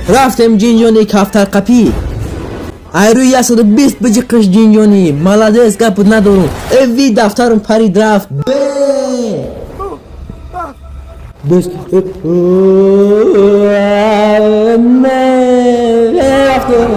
Рафтем ҷинҷони кафтарқапӣ. Айрӯи 120 биҷиқиш ҷинҷонӣ. Молодец, гапут надорум. Эви дафтарум парид рафт. Бе! Бес. Не, рафтем.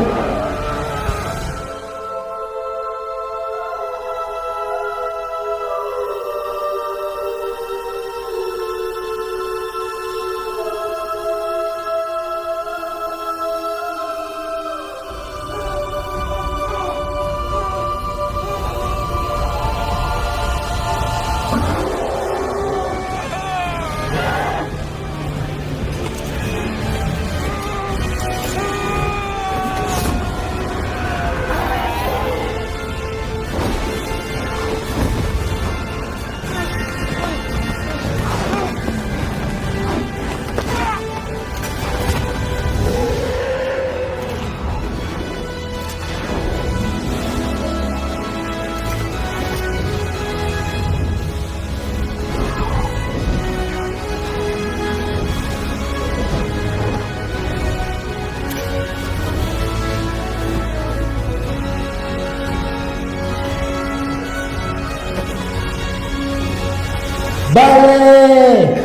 Бале!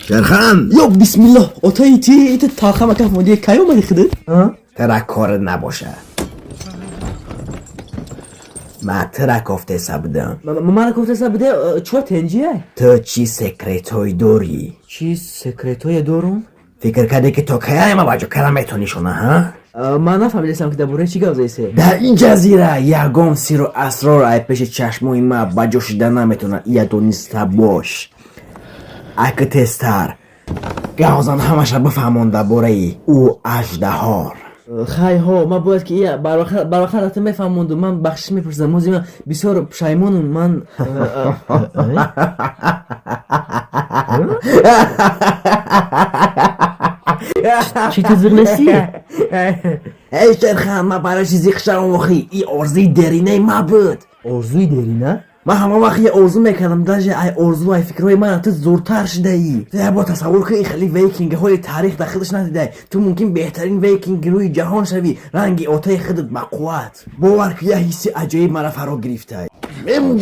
Шерхан! Ё бисмиллоҳ, отаи ти ит талхама каф монди, кай омади худат? Тара корат набоша. Ма тира кофтеса будам. Мана кофтеса буде, чуа тенҷиай? Ту чӣ секретҳое дорӣ? Чӣ секретҳое дорум? Фикр кардӣ ки то кай ма ба ҷо карда метавонӣ шона, ҳа? Ман нафаҳмидастам ки дар бораи чӣ гап заисе. Дар ин ҷазира ягон сиру асрор ай пеши чашмои ма ба ҷо шида наметавонад, ия дониста бош. Аки тезтар гавзан ҳамаша бифаҳмон дар бораи ӯ аждаҳор. Хай ҳо, ман бояд ки ия барвақт рафта мефаҳмондум. Ман бахшиш мепурсидам. Ҳозир ман бисёр пушаймонум. Ман чӣ ту зиқ нестӣ? Эй Шерхан, ман барои чӣ зиқ шавам охи? И орзуи деринаи ма буд. Орзуи дерина? Ман ҳама вақт я орзу мекардам, даже ай орзу ай фикрҳои ман ту зуртар шидаӣ. Ту як бор тасаввур кун, ин хеле вейкингҳои таърих дар худаш надидай. Ту мумкин беҳтарин вейкинги рӯи ҷаҳон шавӣ, ранги отаи худат ба қувват. Бовар кун, як ҳисси аҷоиб мара фаро гирифтай.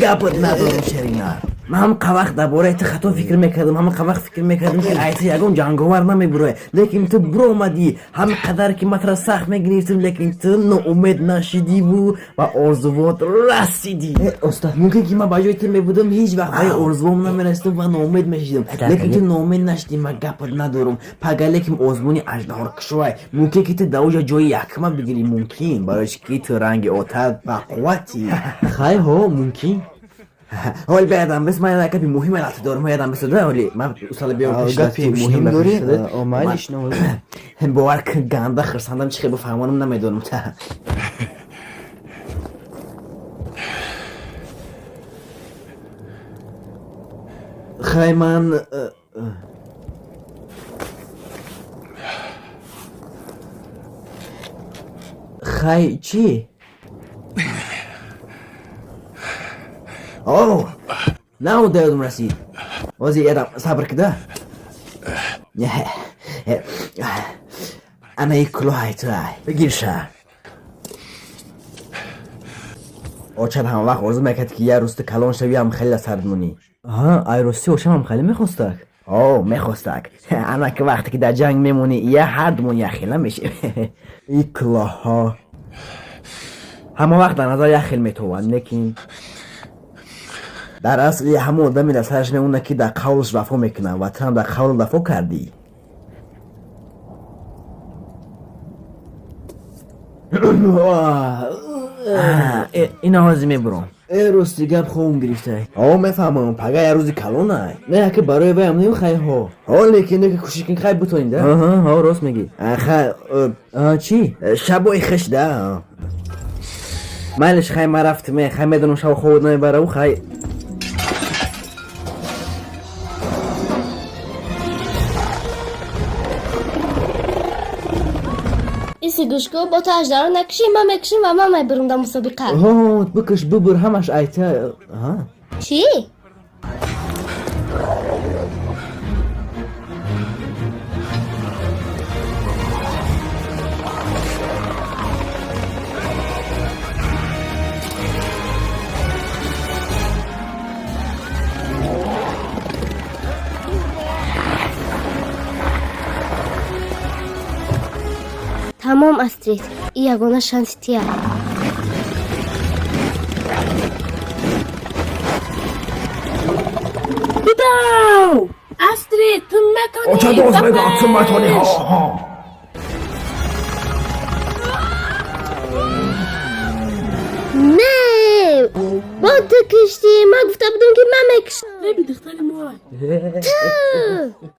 Гапат надорам, Шерина. Ман ҳам вақт дар бораи ту хато фикр мекардам, ҳама вақт фикр мекардам ки ай ту ягон ҷанговар намебурояд, лекин ту буромадӣ. Ҳама қадар ки ман туро сахт мегирифтам, лекин ту ноумед нашидиву ба орзувот расидӣ. Оста. Мумкин ки ман ба ҷои ту мебудам, ҳеҷ вақт ба ин орзуом намерасидам ва ноумед мешидам, лекин ту ноумед нашидӣ. Ман гапат надорам. Пага лекин озмуни аждаҳоркушоай, мумкин ки ту дар оҷа ҷои якма бигирӣ, мумкин, барои чи ки ту ранги отат ба қувватӣ. Хай ҳо, мумкин. Ҳоли биядам, бис, ман як гапи муҳиме лату дорам, ҳоядам бис, ҳоли ман усала биём пеши Гапи ту, муҳим бишинам дорӣ? пеши худат. Майлиш навоз. Бовар кун, ганда хирсандам, чӣ хел бифаҳмонам намедонам. Хай ман хай чӣ? О, нав да ёдам расид. Ҳозир ядам, сабр кида. Ана и кулоҳай туай. Бигирша. Очат ҳама вақт орзу мекард ки як рӯз ту калон шавӣ, ҳам хеле сард монӣ. Аҳа, ай ростӣ ошамам хеле мехостак. О, мехостак. Ана ки вақте ки дар ҷанг мемонӣ, я ҳардумон якхела мешем. И кулоҳҳо ҳама вақт дар назар як хел метованд, лекин дар асл ҳамон одаме дар сараш мемонад ки дар қавлаш вафо мекунад, ва ту ҳам дар қавл вафо кардӣ. Ина ҳозир мебурам. Э, рости гап, хобум гирифтай. О, мефаҳмам, пага як рӯзи калонай. Не, аки барои ваям не, хай ҳо. Ҳо, лекин ки кӯшиш кун, хай бутонӣ да. Аҳа, ҳо, рост мегӣ. Хай, Чӣ? Шабои хиш да. Майлиш, хай ман рафтам, хай медонам шаб хобот намебараву, хай. Иси Гӯш кун, бо ту аждаро накушӣ, ман мекушим ва ман мебурам дар мусобиқа. Ҳо, бикуш, бибур, ҳамаш айта. Ҳа. Чӣ? Тамом, Астрид, и ягона шанси тия. Бидав! Астрид, ту метавонӣ! Оча доз мегӯям, ту метавонӣ, ҳо ҳо. Не, бо ту киштӣ, ман гуфта будам, ки ман мекушам. Беби духтари мо. Ту.